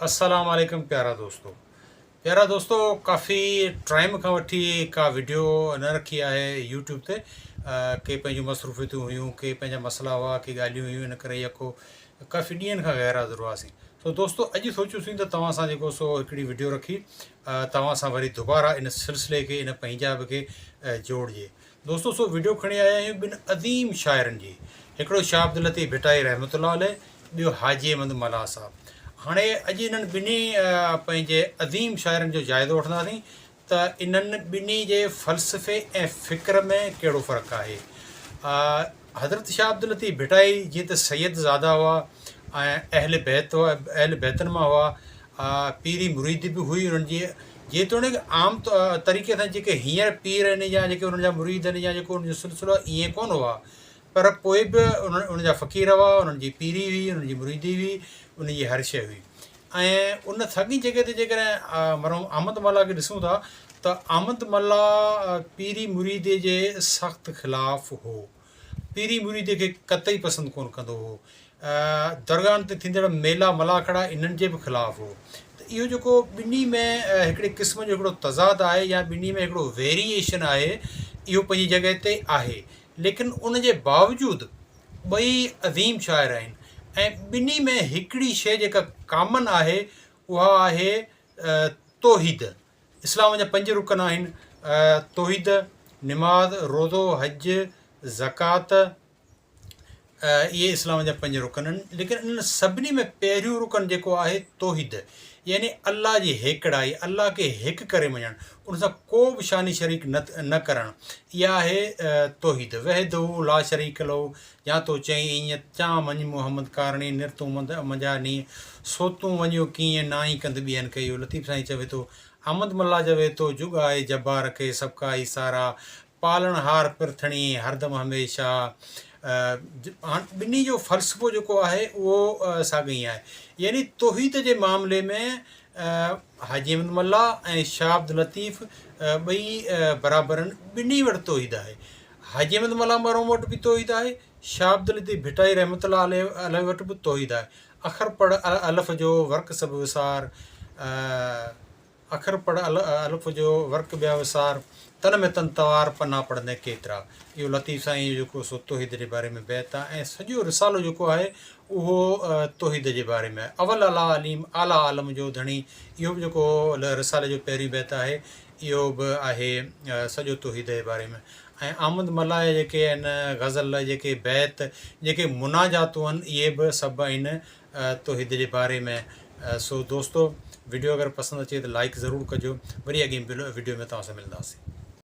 السلام عليڪم پيارا دوستو پيارا دوستو ڪافي ٽائيم کان وٺي ڪا وڊيو نه رکي آهي يوٽيوب تي ڪي پنهنجون مصروفيتون هيون ڪي پنهنجا مسئلا هئا ڪي ڳالهيون هيون ان ڪري يڪو ڪافي ڏينهن کان غير حاضر هئاسين سو دوستو اڄ سوچيوسين ته توهان سان جيڪو سو هڪڙي وڊيو رکي توهان سان وري دوباره ان سلسلي کي ان پنهنجاب کي جوڙجي دوستو سو وڊيو کڻي آيا آهيون ٻن عظيم شاعرن جي هڪڙو شاهه عبداللطيف ڀٽائي رحمة الله عليه ٻيو حاجي احمد ملاح صاحب هاڻي اڄ انهن ٻنهي پنهنجي عظيم شاعرن جو جائزو وٺنداسين ته انهن ٻنهي جي فلسفي ۽ فڪر ۾ ڪهڙو فرق آهي حضرت شاهه عبداللطيف ڀٽائي جيئن ته سيد زاده هئا ۽ اهل بيت هئا اهل بيتن مان هئا پيري مريدي به هئي انهن جي جيتوڻيڪ عام طريقي سان جيڪي هينئر پير آهن يا جيڪي انهن جا مريد آهن يا جيڪو انهن جو سلسلو آهي ائين ڪونه هئا پر پوء به انهن انهن جا فقير هئا انهن جي پيري هئي انهن جي مريدي هئي انهن جي هر شيء هئي ۽ ان ساڳي جڳهه تي جيڪڏهن مرحوم احمد ملاح کي ڏسون ٿا ته احمد ملاح پيري مريدي جي سخت خلاف هو پيري مريدي کي قطعي پسند ڪونه ڪندو هو. درگاهن تي ٿيندڙ ميلا ملاکڙا انهن جي به خلاف هو ته اهو جيڪو ٻنهي ۾ هڪڙي قسم جو هڪڙو تضاد آهي يا ٻنهي ۾ هڪڙو ويريئيشن آهي اهو پنهنجي جڳهه تي آهي ليڪن ان جي باوجود ٻئي عظيم شاعر آهن ۽ ٻنهي ۾ هڪڙي شيء جيڪا ڪامن آهي اها آهي توحيد اسلام جا پنج رڪن آهن، توحيد، نماز، روزو، حج، زڪوات، اهي اسلام جا پنج رڪن آهن، ليڪن انهن سڀني ۾ پهريون رڪن جيڪو آهي توحيد يعني الله جي هيڪڙائي، الله کي هڪ ڪري مڃڻ، ان سان ڪو به شاني شريڪ نه ڪرڻ، اها آهي توحيد، وحده لا شريڪ له يا تو چئين ايئن، چان مڃ محمد ڪارڻي، نر تون مند منجها نينهن، سو تون وڃيو ڪيئن، نائين ڪنڌ ٻين کي. اهو لطيف سائين چوي ٿو. احمد ملاح چوي ٿو، جڳ آهي جبار کي، سڀڪا ئي سارا، پالڻهار پرٿڻي، هردم هميشه. هاڻ ٻنهي جو فلسفو جيڪو آهي اهو ساڳئي آهي. يعني توحيد جي معاملي ۾ حاجي احمد ملاح ۽ شاهه عبداللطيف ٻئي برابر آهن، ٻنهي وٽ توحيد آهي. حاجي احمد ملاح مرحوم وٽ به توحيد آهي، شاهه عبداللطيف ڀٽائي رحمة الله عليه وٽ به توحيد آهي. اکر پڙهه الف جو ورق سڀ وسار، اکر پڙهه الف جو ورق ٻيا وسار، تن ۾ تن توار پنا پڙهندين ڪيترا. اهو لطيف سائين جو جيڪو سو توحيد جي باري ۾ بيت آهي ۽ سڄو رسالو جيڪو آهي اهو توحيد جي باري ۾ آهي. اول الله عليم اعليٰ عالم جو ڌڻي اهو به جيڪو رسالي جو پهريون بيت آهي اهو به آهي سڄو توحيد جي باري ۾ ۽ احمد ملاح جا جيڪي آهن غزل جيڪي بيت جيڪي مناجاتون آهن اهي به سڀ آهن توحيد جي باري ۾ سو دوستو وڊيو اگر پسند اچي ته لائڪ ضرور ڪجو وري اڳئين وڊيو ۾ توهان سان ملنداسين.